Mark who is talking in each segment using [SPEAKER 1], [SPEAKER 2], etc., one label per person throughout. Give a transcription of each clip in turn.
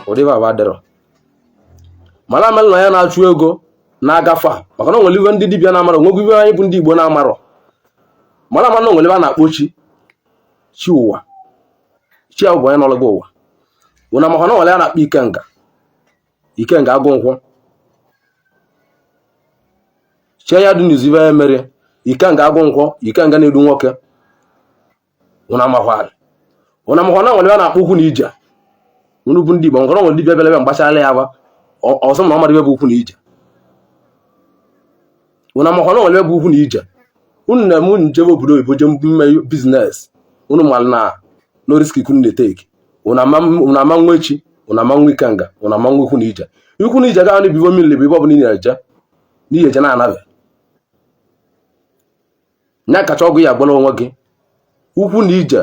[SPEAKER 1] Ụdị ife aba adịrọ. Mana amalụ na ya na-achụ ego na-agafe a, maka na o nwere ife ndị dibịa na-amarọ, nwekwa ife anyị bụ ndị Igbo na-amarọ. Mana ama na o nwere ife a na-akpọ chi, chi ụwa, chi ahụ bụ onye nọrọ gị ụwa. Unu amakwa na o nwere a na-akpọ ikenga, ikenga agụ nkwọ, chi ya dị n'izu ife ya mere, ikenga agụ nkwọ, ikenga na-edu nwoke. Unu amakwa, unu amakwa na o nwere a na-akpọ ukwu na ije. Unu bụ ndị Igbo, nwere nwere dibịa bịara ebe mgbachala ya aba ọsọ na ọ mara ibe bụ ukwu na ije. Unu amakwa na o nwere ebe bụ ukwu na ije. Unu na-eme unu jebe obodo oyibo jee mme business, unu mara na no risk unu na-eteki. Unu ama nwe chi, unu ama nwe ikenga, unu ama nwe ukwu na ije. Ukwu na ije gaa n'ibibo mmiri bụ ibe ọbụla ị na-eje n'ihi eje na-anabe nya kacha ọgụ ya agbara onwe gị. Ukwu na ije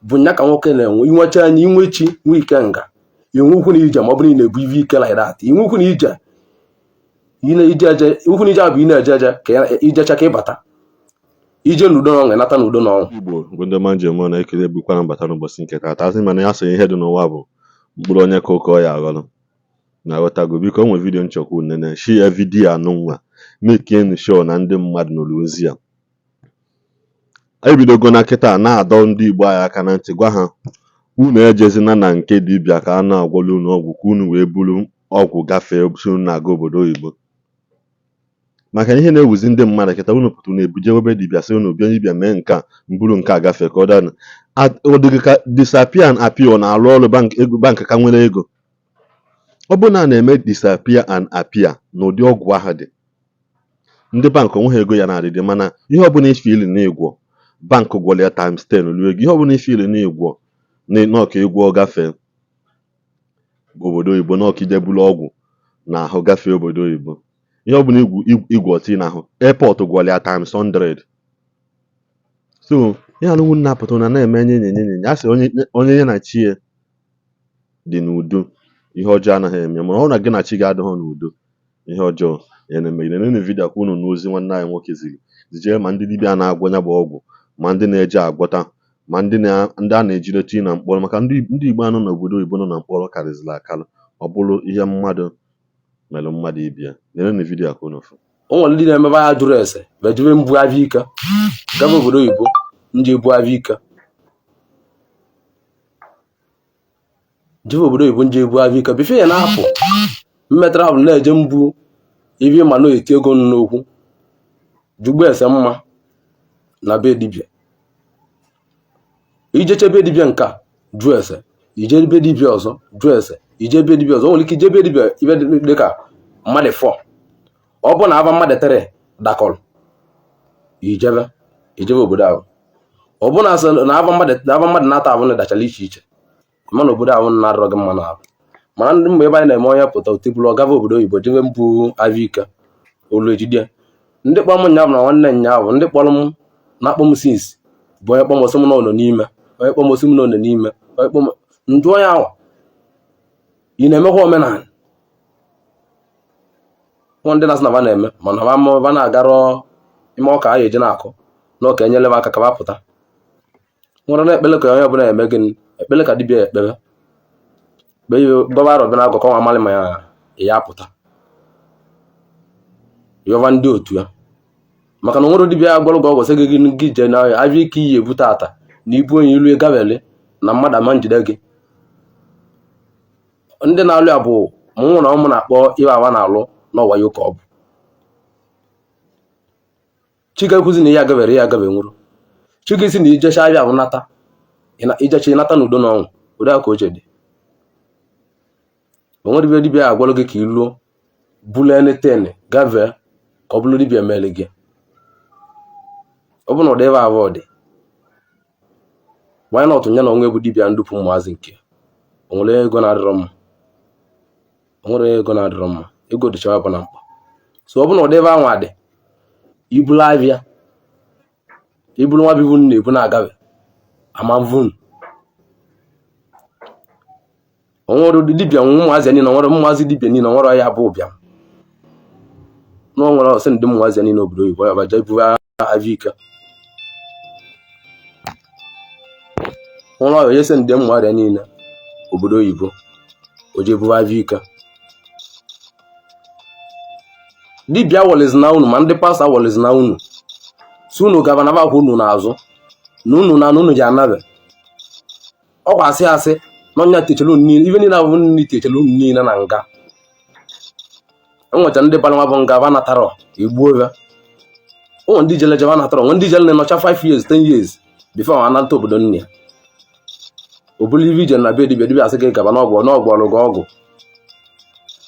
[SPEAKER 1] bụ nya ka nwoke na-enwe. Inwecha anya, inwe chi, nwe ikenga, inwe ukwu na ije. Ma ọ bụrụ na ị na-ebu ive ike like that, inwe ukwu na ije, ị na-eje eje. Ukwu na ije bụ ị na-eje eje ka ijecha ka ịbata ije n'udo na ọṅụ, nata n'udo na ọṅụ.
[SPEAKER 2] Igbo bụ ndị ọma njem na ekele bukwara mbata n'ụbọchị nke taata. Asị mana ya sị ihe dị n'ụwa bụ mkpụrụ onye ka ụka ọ ya aghọrọ na ghọtago. Biko, o nwere video nchọkwa nene, share video anụnwa, make sure na ndị mmadụ nụrụ ozi a. Ebidogo na kịta na-adọ ndị Igbo anyị aka na ntị, gwa ha unu ejezina na nke dibịa ka a na-agwọrọ unu ọgwụ, ka unu wee buru ọgwụ gafee si unu na-aga obodo oyibo. Maka ihe na-ewuzi ndị mmadụ kịta, unu pụta, unu ebuje ebe dibịa, sị unu bịa dibịa mee nke a, mburu nke a gafee ka ọ daa. Ọ dịghị ka disappear and appear na-arụ ọrụ bank, ego bank ka nwere ego. Ọ bụrụ na a na-eme disappear and appear n'ụdị ọgwụ ahụ dị, ndị bank onweghị ego ya na-adịdị. Mana ihe ọbụla ifili na ịgwọ, bank gwọrọ ya times 10 ruo ego. Ihe ọbụla ifili na ịgwọ n'ọka ịgwọ gafee obodo oyibo, n'ọka ije buru ọgwụ na ahụ gafee obodo oyibo, ihe ọbụla igwe ọtị n'ahụ airport gwọrọ ya times 100. So ihe anụnwụ na-apụta na na-eme nye nye nye nye, a sị onye ya na chi ya dị n'udo, ihe ọjọọ anaghị eme. Mana ọ na gị na chi gị adịghị n'udo, ihe ọjọọ ya na-eme gị. Nenenu video ka unu n'ozi nwanne anyị nwoke ziri zijere ma ndị dibịa na-agwọ ya bụ ọgwụ, ma ndị na-eje agwọta, ma ndị na ndị a na-ejide tinye na mkpọrọ, maka ndị Igbo anọ n'obodo oyibo nọ na mkpọrọ karịzịrị akarị. Ọ bụrụ ihe mmadụ mere mmadụ ibe ya. Nenenu video ka unu fụ.
[SPEAKER 1] O nwere ndị na-emebe ya jụrụ ese bejebe mbu avịa ike gaba obodo oyibo, nje ebu avịa ike jebe obodo oyibo, nje ebu avịa ike before ya na-apụ mme travel na-eje mbu ibe ma na-eti ego n'okwu jugbu ese mma na be dibịa. Ijeche be dibịa nke a jụ ese, ije be dibịa ọzọ jụ ese, ije be dibịa ọzọ. O nwere ike ije be dibịa ibe dịka mmadụ 4, ọ bụ na aba mmadụ 3 dakọrọ, ijebe obodo ahụ. Ọ bụ na asị na aba mmadụ na aba mmadụ na-ata abụ na dachara iche iche, mana obodo ahụ na-arịrọ gị mma n'ahụ. Mana ndị mgbe ebe anyị na-eme onye pụta otebụl ọ gava obodo oyibo jebe mbụ avịa ike olu ejide. Ndị kpọrọ m nyaa bụ na nwanne nyaa bụ ndị kpọrọ m na-akpọ m since bụ onye kpọm osi m na ọ n'ime, onye kpọm osi m na ọ n'ime, onye kpọm njụ onye ahụ ị na-emekwa omenala nwa. Ndị na-asị na ba na-eme, mana ba na-agarọ ime ọka a eji na-akụ na ọka enyere m aka ka ba pụta nwere na ekpele ka onye ọbụla eme gịnị ekpele ka dibịa ekpere gọba arọ bịa na agụkọ nwa amalị ma ya ya apụta yọva ndị otu ya. Maka na onwere dibịa gwọrọ gị ọgwụ sị gị gị jee na avịa ike iyi ebute ata na ibu onye ilu gabele na mmadụ ama njide gị. Ndị na-alụ ya bụ mụ na ụmụ na-akpọ ibe awa na-alụ n'ọwa ya ụka. Ọ bụ Chike kwuzi na ihe agabere ya agabe nwụrụ. Chike si na ijecha abịa bụ nata ijecha ịnata n'udo na ọṅụ ụdị aka oche dị. O nwere ibe dibịa agwalụ gị ka ị lụọ bulu anything gavee ka ọ bụrụ dibịa mere gị. Ọ bụ na ụdị ebe abụọ dị, why not nye na onwe bụ dibịa ndupụ ụmụazị nke o nwere ego na-adịrọ mma? O nwere ego na-adịrọ mma, ego dịcha bụ na mkpa. So ọ bụ na ụdị ebe ahụ adị, ibulu abịa ibulu nwa bibu na-ebu na-agabe ama mvun. Onwere ụdị dibịa nwe ụmụazị niile, onwere ụmụazị dibịa niile, onwere ya bụ ụbịam na onwere ọsị ndị ụmụazị niile obodo oyibo ya baja ibu avịa ike nwere ọya ese ndị ụmụazị niile obodo oyibo. O jee buwe avịa ike. Dibịa awọlizina unu, ma ndị pastọ awọlizina unu, sị unu gaba na bakwa unu n'azụ na unu na unu ji anabe. Ọkwa asị asị na ọnya techere unu niile, ife niile abụ nne techere unu niile na nga. Enwecha ndị bara nwa bụ nga ba natara egbuo ya. Ụmụ ndị jele jebe natara, nwe ndị jele nọcha 5 years, 10 years before ha anata obodo nne ya. O bụrụ ibe ije na be dibịa, dibịa asị gị gaba n'ọgwụ, n'ọgwụ ọrụ gị ọgwụ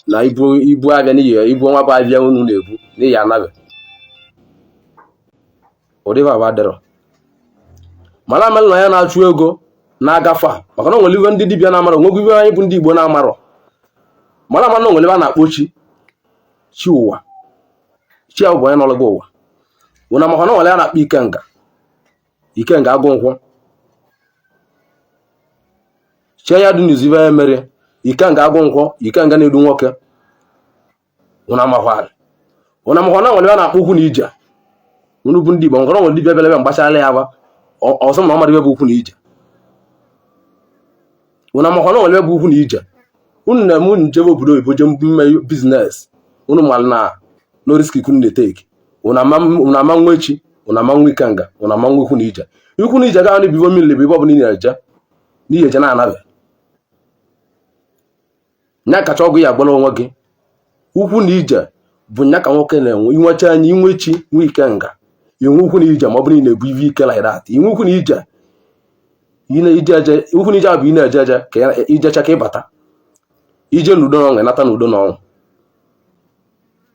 [SPEAKER 1] na ibu ibu abịa n'ihi ibu nwa bụ abịa unu na-ebu n'ihi anabe. Ụdị bụ adịrọ mana amalụ na ya na-achụ ego na-agafe a, maka na o nwere ibe ndị dibịa na-amarọ, nwegwu ibe anyị bụ ndị Igbo na-amarọ. Mana ama na o nwere ebe a na-akpọ chi, chi ụwa, chi ahụ bụ onye nọrọ gị ụwa. Ụna maka na o nwere ya na-akpọ ikenga, ikenga agụ nkwọ, chi ya dị n'izu ibe ya mere ikenga agụ nkwọ, ikenga na-edu nwoke. Ụna makwara, ụna makwa na nwere ebe a na-akpọ ukwu na ije. Unu bụ ndị Igbo, nkọrọ nwere dibịa bịara ebe mgbachala ya aba ọsọ na ọ mara ebe bụ ukwu na ije. Ụna makwa na nwere ebe bụ ukwu na ije. Unu na-eme unu jebe obodo oyibo jee mme business, unu mara na no risk unu na-eteki. Ụna ama nwe chi, ụna ama nwe ikenga, ụna ama nwe ukwu na ije. Ukwu na ije gaa n'ibibo mmiri bụ ibe ọbụla ị na-eje n'ihi eje na-anabe nya kacha ọgwụ ya agbara onwe gị. Ukwu na ije bụ nya ka nwoke na-enwe. Inwecha anya, inwe chi, nwe ikenga, inwe ukwu na ije. Ma ọ bụrụ na ị na-ebu ive ike like that, inwe ukwu na ije, ị na-eje eje. Ukwu na ije bụ ị na-eje eje ka ijecha ka ịbata ije n'udo na ọṅụ, nata n'udo na ọṅụ.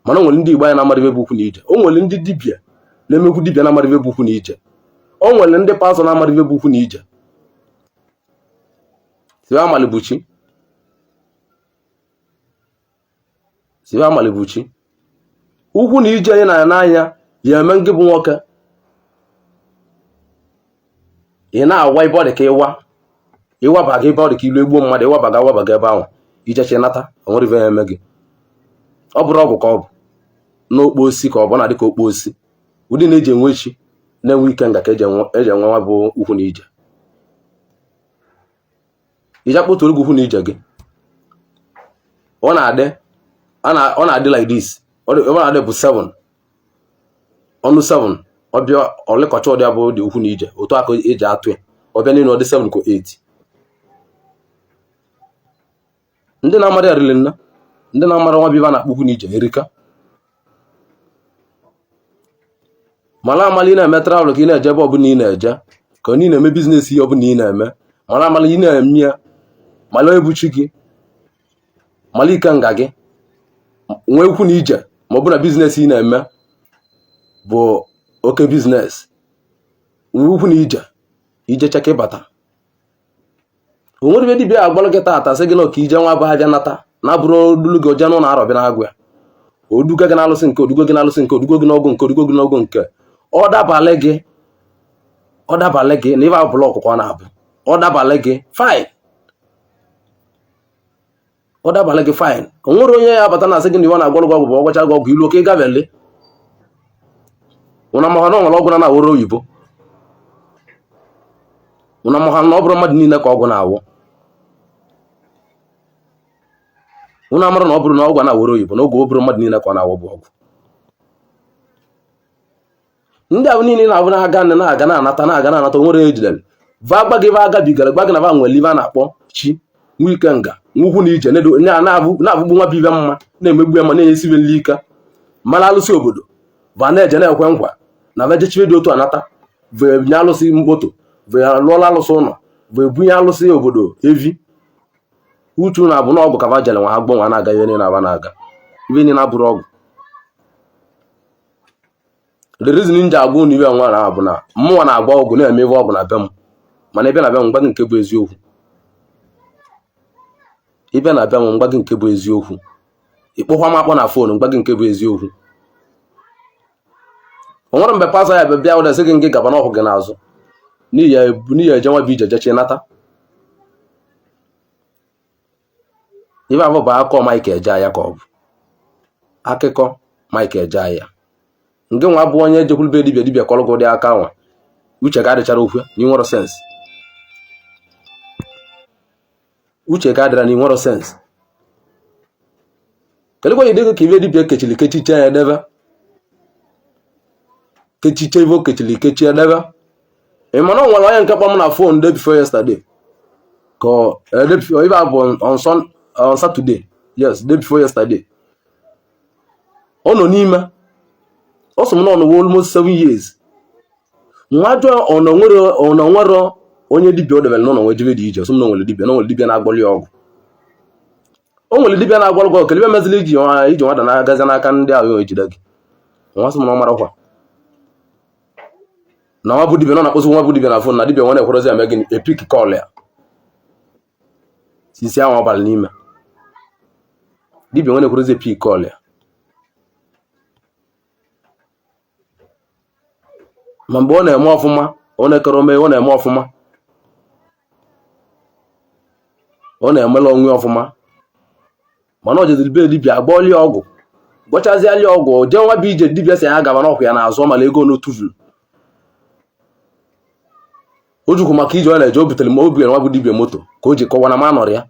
[SPEAKER 1] Mana o nwere ndị Igbo anyị na-amara ibe bụ ukwu na ije. O nwere ndị dibịa na-emekwu dibịa na-amara ibe bụ ukwu na ije. O nwere ndị pastọ na-amara ibe bụ ukwu na ije. Sibe amali bụ chi, sibe amali bụ chi. Ukwu na ije anyị na n'anya ya eme ngị bụ nwoke ị na-awa ibe ọ dị ka ịwa ịwabaga ebe ọ dị ka ilu egbuo mmadụ, ịwabaga awabaga ebe ahụ ijechi nata, o nwere ife ya eme gị. Ọ bụrụ ọgwụ ka ọ bụ n'okpo osisi ka ọ bụ na-adị ka okpo osisi ụdị na-eji enwe chi na-enwe ikenga ka eji enwe nwa bụ ukwu na ije. Ije akpọtụrụ gị ukwu na ije gị, ọ na-adị ọ na-adị like this. Ọ na-adị bụ 7 ọnụ 7. Ọbịa ọlịkọcha ụdị abụ dị ukwu na ije otu aka eji atụ ya. Ọbịa niile ọ dị 7 ka 8. Ndị na-amara ya riri nna, ndị na-amara nwa biba na-akpọ ukwu na ije erika. Mara amala ị na-eme travel, ka ị na-eje ebe ọbụla ị na-eje, ka ị na-eme business, ihe ọbụla ị na-eme, mara amala ị na-eme ya. Mala onye bụ chi gị, mala ikenga gị, nwee ukwu na ije. Ma ọ bụ na business ị na-eme bụ oke business, nwee ukwu na ije, ijecha ka ịbata. O nwere ebe dibịa agbalụ gị taata sị gị na ka ije nwa bụ abịa nata na bụrụ odulu gị oje n'ụlọ arọ bịa na-agụ ya, oduga gị n'alụsị nke, odugo gị n'alụsị nke, odugo gị n'ọgwụ nke, odugo gị n'ọgwụ nke. Ọ dabalị gị, ọ dabalị gị na ibe abụla ọkụkọ na-abụ. Ọ dabalị gị, fine. Ọ dabalị gị, fine. O nwere onye ya abata na asị gị na iwe na-agwọrọ gị ọgwụ bụ ọgwacha gị ọgwụ ilu oke ịgabele. Ụna maha na ọ nwere ọgwụ na na-awụrụ oyibo. Ụna maha na ọ bụrụ mmadụ niile ka ọgwụ na-awụ. Ụna amara na ọ bụrụ na ọgwụ na-awụrụ oyibo na oge ọ bụrụ mmadụ niile ka ọ na-awụ bụ ọgwụ. Ndị ahụ niile na-abụ na-aga na-aga na-anata na-aga na-anata, onwere ejidere va gba gị va agabigara gba gị na va nwere ive a na-akpọ chi, nwa ikenga, nwa ukwu na ije, na-abụgbu nwa bụ ive mma, na-emegbu ya ma na-enyesi ibe nli ike. Mara alụsị obodo va na-eje na-ekwe nkwa na va jechibe dị otu anata, va nye alụsị moto, va lụọla alụsị ụlọ, va ebunye alụsị obodo evi. Uchu na abụ na ọgwụ ka va jere nwa ha gbọ nwa na-aga ihe niile aba na-aga ibe niile abụrụ ọgwụ. The reason m ji agwa unu iwe nwa na bụ na mụnwa na-agba ọgwụ, na-eme ive ọgwụ na be m. Mana ịbịa na be m, ngwa gị nke bụ eziokwu. Ịbịa na be m, ngwa gị nke bụ eziokwu. Ịkpọkwa m akpọ na phone, ngwa gị nke bụ eziokwu. O nwere mgbe pastọ ya bịa ụda sị gị ngị gaba n'ọgwụ gị n'azụ n'ihi eje nwa bụ ije jechi nata. Ife ahụ bụ akụkọ Mike Ejeagha, ka ọ bụ akụkọ Mike Ejeagha. Nke nwa bụ onye jekwuru be dibịa, dibịa kọrọ gị ụdị aka nwa, uche ga adịchara okwu na inwero sense. Uche ga adịra na inwero sense. Kedụkwa ihe dịka ka ibe dibịa kechiri kechiche ya edebe, kechiche ibe o kechiri kechi edebe. Ị ma na o nwere onye nke kpọ m na phone day before yesterday, ka day before ibe bụ on Saturday, yes, day before yesterday. Ọ nọ n'ime, ọ sị m na ọ nọwo almost 7 years. Nwa jụọ ọ na nwere onye dibịa o debere n'ụlọ nwe jebe dị ije. Ọ sị m na o nwere dibịa, na o nwere dibịa na-agwọli ya ọgwụ. O nwere dibịa na-agwọrọ gị ọgwụ, kedu ibe meziri iji nwada na-agazi n'aka ndị ahụ ejide gị? Nwa sị m na ọ marakwa na nwa bụ dibịa nọ na-akpọzi nwa bụ dibịa na phone, na dibịa nwa na-ekwerozi eme gịnị, epick call ya. Sisi ahụ ọ bara n'ime, dibịa nwa na-ekwerozi epick call ya. Ma mgbe ọ na-eme ọfụma, ọ na-ekere ome, ọ na-eme ọfụma, ọ na-emela onwe ọfụma. Mana ọ jeziri be dibịa, agbọọli ya ọgwụ, gwọchaziali ya ọgwụ, jee nwa bụ ije dibịa si ya gaba n'ọkwa ya n'azụ, ọ mara ego n'otuvulu o jukwu maka ije ọ na-eje. O butere ma o butere nwa bụ dibịa moto ka o ji kọwa na ma nọrọ ya.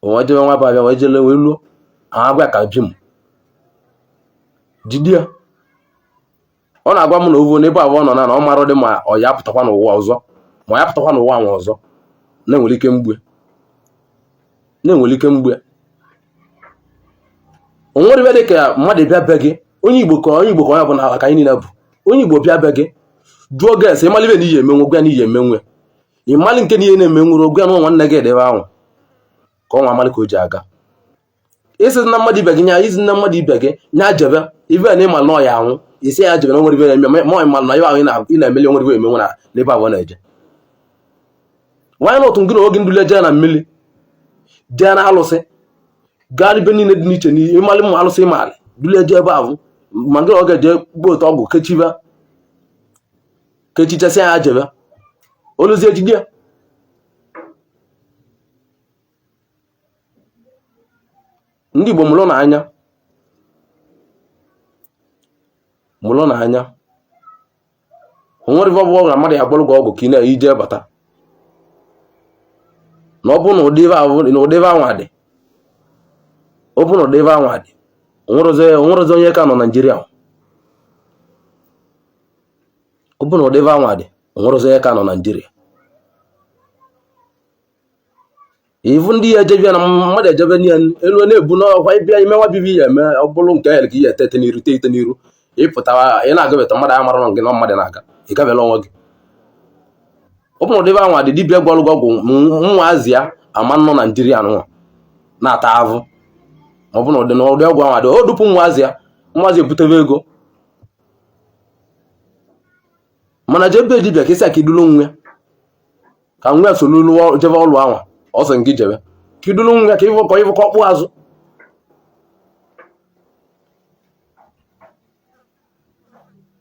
[SPEAKER 1] O wee jebe nwa bụ abịa, wee jele wee luo agwa ka bi m jide ya. Ọ na-agwa m na ovu n'ebe abụọ nọ na ọ mara dị ma ọ ya apụtakwa n'ụwa ọzọ, ma ọ ya apụtakwa n'ụwa nwa ọzọ, na-enwere ike mgbe na-enwere ike mgbe o nwere ibe dị ka mmadụ bịa be gị, onye Igbo ka onye Igbo ka onye ọbụla ka anyị niile bụ onye Igbo, bịa be gị jụọ gị ese, ịmala ibe na iyi emenwe, gwa na iyi emenwe, ịmalị nke na ihe na-emenwuru, gwa na nwanne gị edebe ahụ ka ọ nwa amalị ka o ji aga. Isi na mmadụ ibe gị nya, isi na mmadụ ibe gị nya jebe ibe na ịmalụ na ọ ya anwụ, isi ya jebe na nwere ibe na-eme, ma ọ ịmalụ na ibe ahụ ị na-emeli nwere ibe emenwe na n'ebe ahụ ọ na-eje. Nwaanyị na otu gị na oge ndule jee na mmiri, jee na alụsị, gaa n'ibe niile dị n'iche n'ihe ịmalị mma alụsị ịmalị dule jee ebe ahụ, ma gị na ọ ga-eje gbuo otu ọgwụ kechibe kechichasịa ya jebe oluzie jide ya. Ndị Igbo, mụrụ n'anya, mụrụ n'anya. O nwere ife ọbụla na mmadụ ya agwọrọ gị ọgwụ ka ị na-ije bata na ọ bụ na ụdị ife anwa dị, ọ bụ na ụdị ife anwa dị, o nwerezi onye ka nọ Naijiria. Ọ bụ na ụdị ife anwa dị, o nwerezi onye ka nọ Naijiria. Ivu ndị ya ejebe na mmadụ ejebe n'ihe elu na-ebu n'ọkwa ịbịa ime nwa bibi ya eme, ọ bụrụ nke ya ka ihe etete n'iru te ite n'iru ịpụtawa, ị na-agabeta mmadụ ya mara gị na mmadụ na-aga, ị gabela onwe gị. Ọ bụ na ụdị ife anwa dị, dibịa gwọrọ gị ọgwụ nwaazị ya ama nọ Naijiria nwa na-ata avụ. Ma ọ bụ na ụdị na ụdị ọgwụ anwa dị, o dupu nwaazị ya, nwaazị ebutebe ego. Mana jebe dibịa ka isi aka idulu nwa ya, ka nwa ya soro jebe ọlụ anwa ọ sị gị jebe, ka idulu nwa ya ka ịvụ ka ịvụ ka ọkpụ azụ.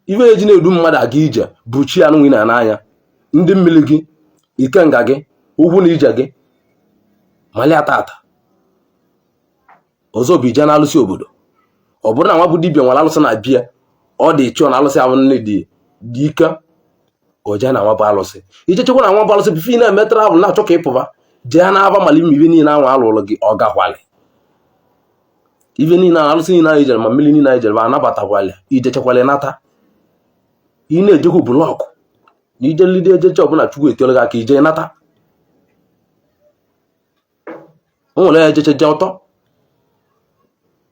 [SPEAKER 1] Ife eji na-edu mmadụ aga ije bụ chi anụ na n'anya, ndị mmiri gị, ikenga gị, ugwu na ije gị malia tata. Ọzọ bụ ije na alụsị obodo. Ọ bụrụ na nwa bụ dibịa nwere alụsị na bịa, ọ dị chọọ na alụsị ahụ nne dị dị ike, o jee na nwa bụ alụsị. Ijechekwa na nwa bụ alụsị before ị na-eme travel na-achọ ka ị pụba, jee na aba mali ibe niile ahụ alụrụ gị, ọ gakwalị ibe niile ahụ alụsị niile ahụ ijere, ma mmiri niile ahụ ijere ma anabatakwalị, ijechekwalị nata. Ị na-ejekwu block na ije nlide ejeche ọbụla Chukwu etinyere gị aka ije nata. O nwere ya ejeche je ọtọ.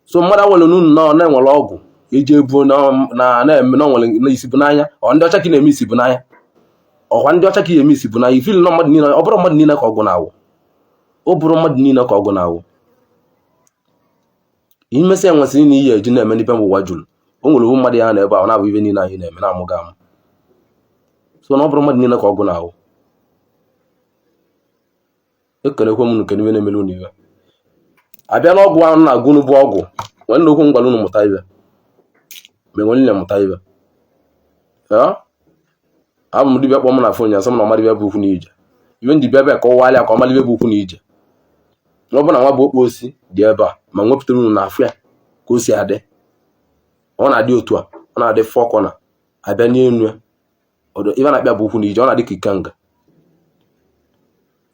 [SPEAKER 1] So mmadụ awere n'unu na na-enwere ọgwụ eji ebu na na-eme na nwere na isi bụ n'anya. Ọ ndị ọcha ka ị na-eme isi bụ n'anya, ọkwa ndị ọcha ka ị eme isi bụ n'anya ifili na mmadụ niile. Ọ bụrụ mmadụ niile ka ọgwụ na-awụ, ọ bụrụ mmadụ niile ka ọgwụ na-awụ. Imesị enwesịrị na iyi eji na-eme n'ibe ụwa juru. O nwere owu mmadụ ya na ebe ahụ na-abụ ibe niile anyị na-eme na-amụga amụ. So na ọ bụrụ mmadụ niile ka ọgwụ na-awụ. Ekelekwe m unu kedu ibe na-emere unu ibe abịa n'ọgwụ ahụ na-agụ unu bụ ọgwụ nwanne okwu m gwara unu mụta ibe ma enwe niile mụta ibe ya. Abụ m dibịa kpọọ m na phone ya sị m na ọmara ibe bụ ukwu na ije ibe ndị bịa bịa ka ọ walịa ka ọ mara ibe bụ ukwu na ije. Na ọ bụ na nwa bụ okpo osi dị ebe a ma nwepụtara unu na afụ ya ka o si adị. Ọ na-adị otu a, ọ na-adị four corner abịa n'elu ya. Ibe na-akpịa bụ ukwu na ije, ọ na-adị ka ikenga.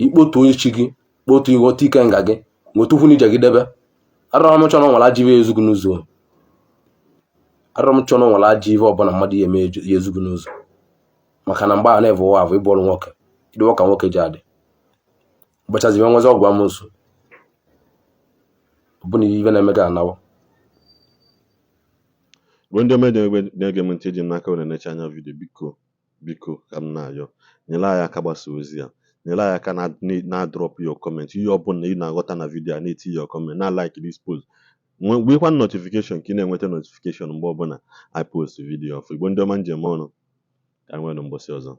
[SPEAKER 1] Ikpotuo chi gị, kpotuo ịghọta ike nga gị, nwetukwu na ije gị debe. Arọrọ m chọ na nwere ajọ ive ezughị n'ụzọ. Arọrọ m chọ na nwere ajọ ive ọbụla mmadụ ya eme ya ezughị n'ụzọ. Maka na mgbe a na-evu ụwa avụ ịbụ ọrụ nwoke, ịdịwa ka nwoke ji adị. Ụbọchị iwe nwezi ọgwụ amoosu. Ọ bụ na ive na-eme gị anawa.
[SPEAKER 2] Igbo ndị ọma na-ege m ntị, eji m n'aka unu enecha anya video. Biko, biko, ka m na-ayọ, nyere anyị aka gbasa ozi a, nyere anyị aka na drop your comment, ihe ọbụla ị na-aghọta na video a, na-eti your comment, na like this post, nwekwa notification ka ị na-enweta notification mgbe ọbụla I post video ọfụ. Igbo ndị ọma, njem ọnụ ka anyị nwere mbọsị ọzọ.